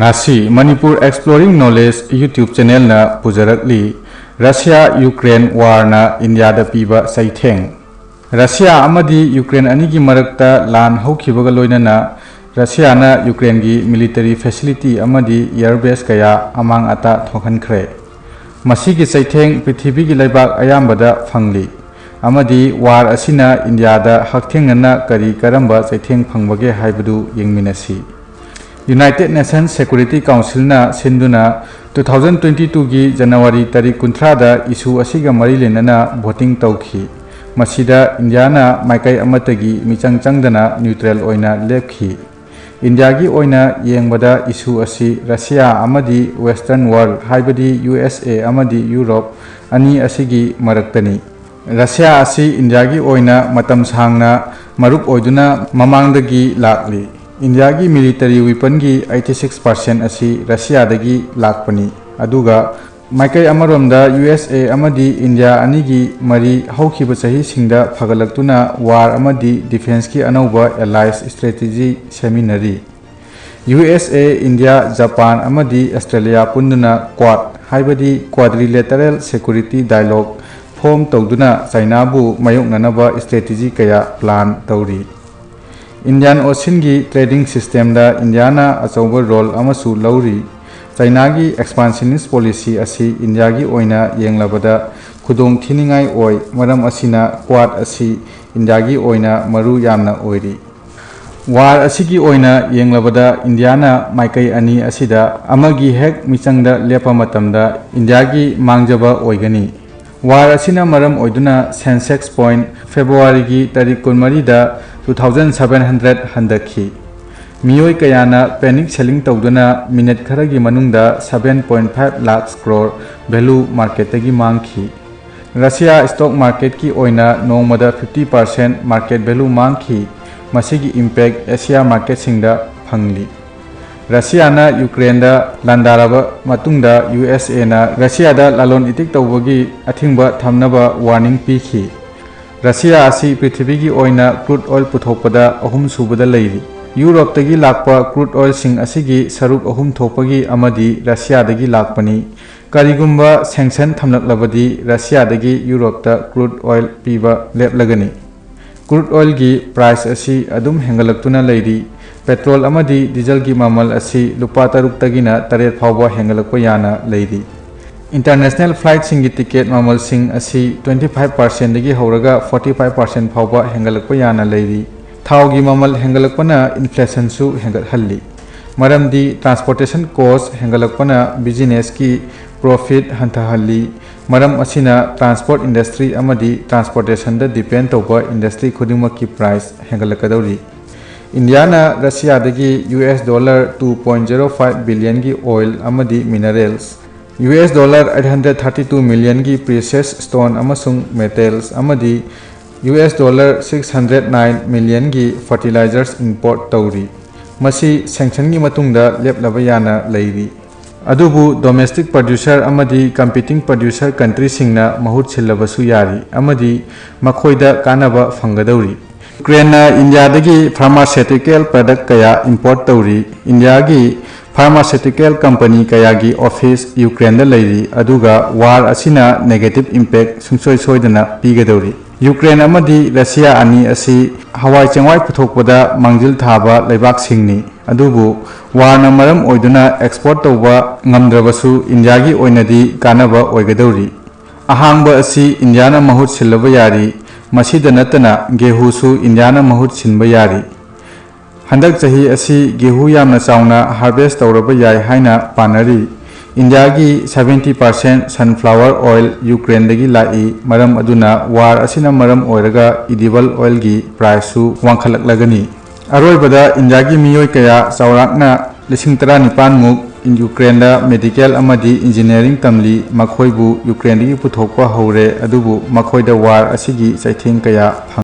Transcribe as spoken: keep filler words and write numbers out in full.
ꯑꯁꯤ Manipur Exploring Knowledge YouTube channelꯅ ꯄꯨꯖꯔꯛꯂꯤ꯫ ꯔꯁꯤꯌꯥ ꯌꯨꯀ꯭ꯔꯦꯟ ꯋꯥꯔꯅ ꯏꯟꯗꯤꯌꯥꯗ ꯄꯤꯕ ꯆꯩꯊꯦꯡ꯫ ꯔꯁꯤꯌꯥ ꯑꯃꯗꯤ ꯌꯨꯀ꯭ꯔꯦꯟ ꯑꯅꯤꯒꯤ ꯃꯔꯛꯇ ꯂꯥꯟ ꯍꯧꯈꯤꯕꯒ ꯂꯣꯏꯅꯅ ꯔꯁꯤꯌꯥꯅ ꯌꯨꯀ꯭ꯔꯦꯟꯒꯤ military facility ꯑꯃꯗꯤ air base ꯀꯌꯥ ꯑꯃꯥꯡ ꯑꯇꯥ ꯊꯣꯛꯍꯟꯈ꯭ꯔꯦ꯫ ꯃꯁꯤꯒꯤ ꯆꯩꯊꯦꯡ ꯄ꯭ꯔꯤꯊꯤꯕꯤꯒꯤ ꯂꯩꯕꯥꯛ ꯑꯌꯥꯝꯕꯗ ꯐꯪꯂꯤ, ꯑꯃꯗꯤ ꯋꯥꯔ ꯑꯁꯤꯅ ꯏꯟꯗꯤꯌꯥꯗ ꯍꯛꯊꯦꯡꯅꯅ ꯀꯔꯤ ꯀꯔꯝꯕ ꯆꯩꯊꯦꯡ ꯐꯪꯕꯒꯦ ꯍꯥꯏꯕꯗꯨ ꯌꯦꯡꯃꯤꯟꯅꯁꯤ꯫ United Nations Security Councilꯅ ꯁꯤꯟꯗꯨꯅ two thousand twenty twoꯒꯤ January ꯇꯥꯔꯤꯛ ꯀꯨꯟꯊ꯭ꯔꯥꯗ issue ꯑꯁꯤꯒ ꯃꯔꯤ ꯂꯩꯅꯅ voting ꯇꯧꯈꯤ꯫ ꯃꯁꯤꯗ ꯏꯟꯗꯤꯌꯥꯅ ꯃꯥꯏꯀꯩ ꯑꯃꯠꯇꯒꯤ ꯃꯤꯆꯪ ꯆꯪꯗꯅ neutral ꯑꯣꯏꯅ ꯂꯦꯞꯈꯤ꯫ ꯏꯟꯗꯤꯌꯥꯒꯤ ꯑꯣꯏꯅ ꯌꯦꯡꯕꯗ issue ꯑꯁꯤ ꯔꯁꯤꯌꯥ ꯑꯃꯗꯤ Western world, ꯍꯥꯏꯕꯗꯤ USA ꯑꯃꯗꯤ ꯌꯨꯔꯣꯞ ꯑꯅꯤ ꯑꯁꯤꯒꯤ ꯃꯔꯛꯇꯅꯤ꯫ ꯔꯁꯤꯌꯥ ꯑꯁꯤ ꯏꯟꯗꯤꯌꯥꯒꯤ ꯑꯣꯏꯅ ꯃꯇꯝ ꯁꯥꯡꯅ ꯃꯔꯨꯞ ꯑꯣꯏꯗꯨꯅ ꯃꯃꯥꯡꯗꯒꯤ ꯂꯥꯛꯂꯤ꯫ ꯏꯟꯗꯤꯌꯥꯒꯤ military weaponꯒꯤ eighty six percent ꯑꯁꯤ ꯔꯁꯤꯌꯥꯗꯒꯤ ꯂꯥꯛꯄꯅꯤ꯫ ꯑꯗꯨꯒ ꯃꯥꯏꯀꯩ ꯑꯃꯔꯣꯝꯗ USA ꯑꯃꯗꯤ ꯏꯟꯗꯤꯌꯥ ꯑꯅꯤꯒꯤ ꯃꯔꯤ ꯍꯧꯈꯤꯕ ꯆꯍꯤꯁꯤꯡꯗ ꯐꯒꯠꯂꯛꯇꯨꯅ ꯋꯥꯔ ꯑꯃꯗꯤ defenceꯀꯤ ꯑꯅꯧꯕ alliance strategy ꯁꯦꯝꯃꯤꯟꯅꯔꯤ꯫ USA, India, Japan ꯑꯃꯗꯤ ꯑꯁꯇ꯭ꯔꯦꯂꯤꯌꯥ ꯄꯨꯟꯗꯨꯅ Quad, ꯍꯥꯏꯕꯗꯤ Quadrilateral Security Dialogue, form ꯇꯧꯗꯨꯅ ꯆꯥꯏꯅꯥꯕꯨ ꯃꯥꯌꯣꯛꯅꯅꯕ strategy ꯀꯌꯥ plan ꯇꯧꯔꯤ꯫ Indian Oceanꯒꯤ trading systemꯗ ꯏꯟꯗꯤꯌꯥꯅ ꯑꯆꯧꯕ role ꯑꯃꯁꯨ ꯂꯧꯔꯤ꯫ ꯆꯥꯏꯅꯥꯒꯤ expansionist policy ꯑꯁꯤ ꯏꯟꯗꯤꯌꯥꯒꯤ ꯑꯣꯏꯅ ꯌꯦꯡꯂꯕꯗ ꯈꯨꯗꯣꯡ ꯊꯤꯅꯤꯡꯉꯥꯏ ꯑꯣꯏ, ꯃꯔꯝ ꯑꯁꯤꯅ Quad ꯑꯁꯤ ꯏꯟꯗꯤꯌꯥꯒꯤ ꯑꯣꯏꯅ ꯃꯔꯨ ꯌꯥꯝꯅ ꯑꯣꯏꯔꯤ꯫ ꯋꯥꯔ ꯑꯁꯤꯒꯤ ꯑꯣꯏꯅ ꯌꯦꯡꯂꯕꯗ ꯏꯟꯗꯤꯌꯥꯅ ꯃꯥꯏꯀꯩ ꯑꯅꯤ ꯑꯁꯤꯗ ꯑꯃꯒꯤ ꯍꯦꯛ ꯃꯤꯆꯪꯗ ꯂꯦꯞꯄ ꯃꯇꯝꯗ ꯏꯟꯗꯤꯌꯥꯒꯤ ꯃꯥꯡꯖꯕ ꯑꯣꯏꯒꯅꯤ꯫ ꯋꯥꯔ ꯑꯁꯤꯅ ꯃꯔꯝ ꯑꯣꯏꯗꯨꯅ Sensex point Februaryꯒꯤ ꯇꯥꯔꯤꯛ ꯀꯨꯟꯃꯔꯤꯗ two thousand seven hundred ꯍꯟꯊꯈꯤ꯫ ꯃꯤꯑꯣꯏ ꯀꯌꯥꯅ panic selling ꯇꯧꯗꯨꯅ minute ꯈꯔꯒꯤ ꯃꯅꯨꯡꯗ seven point five lakh crore value marketꯇꯒꯤ ꯃꯥꯡꯈꯤ꯫ ꯔꯁꯤꯌꯥ stock marketꯀꯤ ꯑꯣꯏꯅ ꯅꯣꯡꯃꯗ fifty percent market value ꯃꯥꯡꯈꯤ꯫ ꯃꯁꯤꯒꯤ impact Asia marketꯁꯤꯡꯗ ꯐꯪꯂꯤ꯫ ꯔꯁꯤꯌꯥꯅ ꯌꯨꯀ꯭ꯔꯦꯟꯗ ꯂꯥꯟꯗꯥꯔꯕ ꯃꯇꯨꯡꯗ USAꯅ ꯔꯁꯤꯌꯥꯗ ꯂꯂꯣꯟ ꯏꯇꯤꯛ ꯇꯧꯕꯒꯤ ꯑꯊꯤꯡꯕ ꯊꯝꯅꯕ warning ꯄꯤꯈꯤ꯫ ꯔꯁꯤꯌꯥ ꯑꯁꯤ ꯄ꯭ꯔꯤꯊꯤꯕꯤꯒꯤ ꯑꯣꯏꯅ crude oil ꯄꯨꯊꯣꯛꯄꯗ ꯑꯍꯨꯝꯁꯨꯕꯗ ꯂꯩꯔꯤ꯫ ꯌꯨꯔꯣꯞꯇꯒꯤ ꯂꯥꯛꯄ ꯀ꯭ꯔꯨꯗ ꯑꯣꯏꯜꯁꯤꯡ ꯑꯁꯤꯒꯤ ꯁꯔꯨꯛ ꯑꯍꯨꯝ ꯊꯣꯛꯄꯒꯤ ꯑꯃꯗꯤ ꯔꯁꯤꯌꯥꯗꯒꯤ ꯂꯥꯛꯄꯅꯤ꯫ ꯀꯔꯤꯒꯨꯝꯕ ꯁꯦꯡꯁꯟ ꯊꯝꯂꯛꯂꯕꯗꯤ ꯔꯁꯤꯌꯥꯗꯒꯤ ꯌꯨꯔꯣꯞꯇ ꯀ꯭ꯔꯨꯗ ꯑꯣꯏꯜ ꯄꯤꯕ ꯂꯦꯞꯂꯒꯅꯤ꯫ ꯀ꯭ꯔꯨꯗ ꯑꯣꯏꯜꯒꯤ ꯄ꯭ꯔꯥꯏꯁ ꯑꯁꯤ ꯑꯗꯨꯝ ꯍꯦꯟꯒꯠꯂꯛꯇꯨꯅ ꯂꯩꯔꯤ꯫ ꯄꯦꯇ꯭ꯔꯣꯜ ꯑꯃꯗꯤ ꯗꯤꯖꯜꯒꯤ ꯃꯃꯜ ꯑꯁꯤ ꯂꯨꯄꯥ ꯇꯔꯨꯛꯇꯒꯤꯅ ꯇꯔꯦꯠ ꯐꯥꯎꯕ ꯍꯦꯟꯒꯠꯂꯛꯄ ꯌꯥꯅ ꯂꯩꯔꯤ꯫ ꯏꯟꯇꯔꯅꯦꯁꯅꯦꯜ ꯐ꯭ꯂꯥꯏꯠꯁꯤꯡꯒꯤ ꯇꯤꯀꯦꯠ ꯃꯃꯜꯁꯤꯡ ꯑꯁꯤ twenty five percentꯗꯒꯤ ꯍꯧꯔꯒ forty five percent ꯐꯥꯎꯕ ꯍꯦꯟꯒꯠꯂꯛꯄ ꯌꯥꯅ ꯂꯩꯔꯤ꯫ ꯊꯥꯎꯒꯤ ꯃꯃꯜ ꯍꯦꯟꯒꯠꯂꯛꯄꯅ ꯏꯟꯐ꯭ꯂꯦꯁꯟꯁꯨ ꯍꯦꯟꯒꯠꯍꯜꯂꯤ, ꯃꯔꯝꯗꯤ ꯇ꯭ꯔꯥꯟꯁꯄꯣꯔꯇꯦꯁꯟ ꯀꯣꯁ ꯍꯦꯟꯒꯠꯂꯛꯄꯅ ꯕꯤꯖꯤꯅꯦꯁꯀꯤ ꯄ꯭ꯔꯣꯐꯤꯠ ꯍꯟꯊꯍꯜꯂꯤ꯫ ꯃꯔꯝ ꯑꯁꯤꯅ ꯇ꯭ꯔꯥꯟꯁꯄꯣꯔꯠ ꯏꯟꯗꯁꯇ꯭ꯔꯤ ꯑꯃꯗꯤ ꯇ꯭ꯔꯥꯟꯁꯄꯣꯔꯇꯦꯁꯟꯗ ꯗꯤꯄꯦꯟ ꯇꯧꯕ ꯏꯟꯗꯁꯇ꯭ꯔꯤ ꯈꯨꯗꯤꯡꯃꯛꯀꯤ ꯄ꯭ꯔꯥꯏꯁ ꯍꯦꯟꯒꯠꯂꯛꯀꯗꯧꯔꯤ꯫ ꯏꯟꯗꯤꯌꯥꯅ ꯔꯁꯤꯌꯥꯗꯒꯤ U S dollar two point zero five ꯕꯤꯂꯤꯌꯟꯒꯤ ꯑꯣꯏꯜ ꯑꯃꯗꯤ minerals, U S dollar eight hundred thirty two millionꯒꯤ ꯄ꯭ꯔꯤꯁꯤꯌꯁ ꯁ꯭ꯇꯣꯟ ꯑꯃꯁꯨꯡ ꯃꯦꯇꯦꯜꯁ ꯑꯃꯗꯤ U S dollar six hundred nine millionꯒꯤ ꯐꯔꯇꯤꯂꯥꯏꯖꯔꯁ ꯏꯝꯄꯣꯔꯠ ꯇꯧꯔꯤ꯫ ꯃꯁꯤ ꯁꯦꯡꯁꯟꯒꯤ ꯃꯇꯨꯡꯗ ꯂꯦꯞꯂꯕ ꯌꯥꯅ ꯂꯩꯔꯤ꯫ ꯑꯗꯨꯕꯨ ꯗꯣꯃꯦꯁꯇꯤꯛ ꯄ꯭ꯔꯗ꯭ꯌꯨꯁꯔ ꯑꯃꯗꯤ ꯀꯝꯄꯤꯇꯤꯡ ꯄ꯭ꯔꯗ꯭ꯌꯨꯁꯔ ꯀꯟꯇ꯭ꯔꯤꯁꯤꯡꯅ ꯃꯍꯨꯠ ꯁꯤꯜꯂꯕꯁꯨ ꯌꯥꯔꯤ ꯑꯃꯗꯤ ꯃꯈꯣꯏꯗ ꯀꯥꯟꯅꯕ ꯐꯪꯒꯗꯧꯔꯤ꯫ ꯌꯨꯀ꯭ꯔꯦꯟꯅ ꯏꯟꯗꯤꯌꯥꯗꯒꯤ ꯐꯥꯔꯃꯥꯁꯦꯇꯤꯀꯦꯜ ꯄ꯭ꯔꯗꯛ ꯀꯌꯥ ꯏꯝꯄꯣꯔꯠ ꯇꯧꯔꯤ꯫ ꯏꯟꯗꯤꯌꯥꯒꯤ ꯐꯥꯔꯃꯥꯁꯦꯇꯤꯀꯦꯜ ꯀꯝꯄꯅꯤ ꯀꯌꯥꯒꯤ ꯑꯣꯐꯤꯁ ꯌꯨꯀ꯭ꯔꯦꯟꯗ ꯂꯩꯔꯤ, ꯑꯗꯨꯒ ꯋꯥꯔ ꯑꯁꯤꯅ ꯅꯦꯒꯦꯇꯤꯚ ꯏꯝꯄꯦꯛ ꯁꯨꯡꯁꯣꯏ ꯁꯣꯏꯗꯅ ꯄꯤꯒꯗꯧꯔꯤ꯫ ꯌꯨꯀ꯭ꯔꯦꯟ ꯑꯃꯗꯤ ꯔꯁꯤꯌꯥ ꯑꯅꯤ ꯑꯁꯤ ꯍꯋꯥꯏ ꯆꯦꯡꯋꯥꯏ ꯄꯨꯊꯣꯛꯄꯗ ꯃꯥꯡꯖꯤꯜ ꯊꯥꯕ ꯂꯩꯕꯥꯛꯁꯤꯡꯅꯤ꯫ ꯑꯗꯨꯕꯨ ꯋꯥꯔꯅ ꯃꯔꯝ ꯑꯣꯏꯗꯨꯅ ꯑꯦꯛꯁꯄꯣꯔꯠ ꯇꯧꯕ ꯉꯝꯗ꯭ꯔꯕꯁꯨ ꯏꯟꯗꯤꯌꯥꯒꯤ ꯑꯣꯏꯅꯗꯤ ꯀꯥꯟꯅꯕ ꯑꯣꯏꯒꯗꯧꯔꯤ꯫ ꯑꯍꯥꯡꯕ ꯑꯁꯤ ꯏꯟꯗꯤꯌꯥꯅ ꯃꯍꯨꯠ ꯁꯤꯜꯂꯕ ꯌꯥꯔꯤ꯫ ꯃꯁꯤꯗ ꯅꯠꯇꯅ ꯒꯦꯍꯨꯁꯨ ꯏꯟꯗꯤꯌꯥꯅ ꯃꯍꯨꯠ ꯁꯤꯟꯕ ꯌꯥꯔꯤ꯫ ꯍꯟꯗꯛ ꯆꯍꯤ ꯑꯁꯤ ꯒꯦꯍꯨ ꯌꯥꯝꯅ ꯆꯥꯎꯅ ꯍꯥꯔꯚꯦꯁ ꯇꯧꯔꯕ ꯌꯥꯏ ꯍꯥꯏꯅ ꯄꯥꯅꯔꯤ꯫ ꯏꯟꯗꯤꯌꯥꯒꯤ seventy percent sunflower oil ꯌꯨꯀ꯭ꯔꯦꯟꯗꯒꯤ ꯂꯥꯛꯏ, ꯃꯔꯝ ꯑꯗꯨꯅ ꯋꯥꯔ ꯑꯁꯤꯅ ꯃꯔꯝ ꯑꯣꯏꯔꯒ ꯏꯗꯤꯕꯜ ꯑꯣꯏꯜꯒꯤ ꯄ꯭ꯔꯥꯏꯁꯁꯨ ꯋꯥꯡꯈꯠꯂꯛꯂꯒꯅꯤ꯫ ꯑꯔꯣꯏꯕꯗ ꯏꯟꯗꯤꯌꯥꯒꯤ ꯃꯤꯑꯣꯏ ꯀꯌꯥ ꯆꯥꯎꯔꯥꯛꯅ ꯂꯤꯁꯤꯡ ꯇꯔꯥꯅꯤꯄꯥꯟ ꯃꯨꯛ ꯌꯨꯀ꯭ꯔꯦꯟꯗ ꯃꯦꯗꯤꯀꯦꯜ ꯑꯃꯗꯤ ꯏꯟꯖꯤꯅꯤꯌꯥꯔꯤꯡ ꯇꯝꯂꯤ, ꯃꯈꯣꯏꯕꯨ ꯌꯨꯀ꯭ꯔꯦꯟꯗꯒꯤ ꯄꯨꯊꯣꯛꯄ ꯍꯧꯔꯦ, ꯑꯗꯨꯕꯨ ꯃꯈꯣꯏꯗ ꯋꯥꯔ ꯑꯁꯤꯒꯤ ꯆꯩꯊꯦꯡ ꯀꯌꯥ ꯐꯪ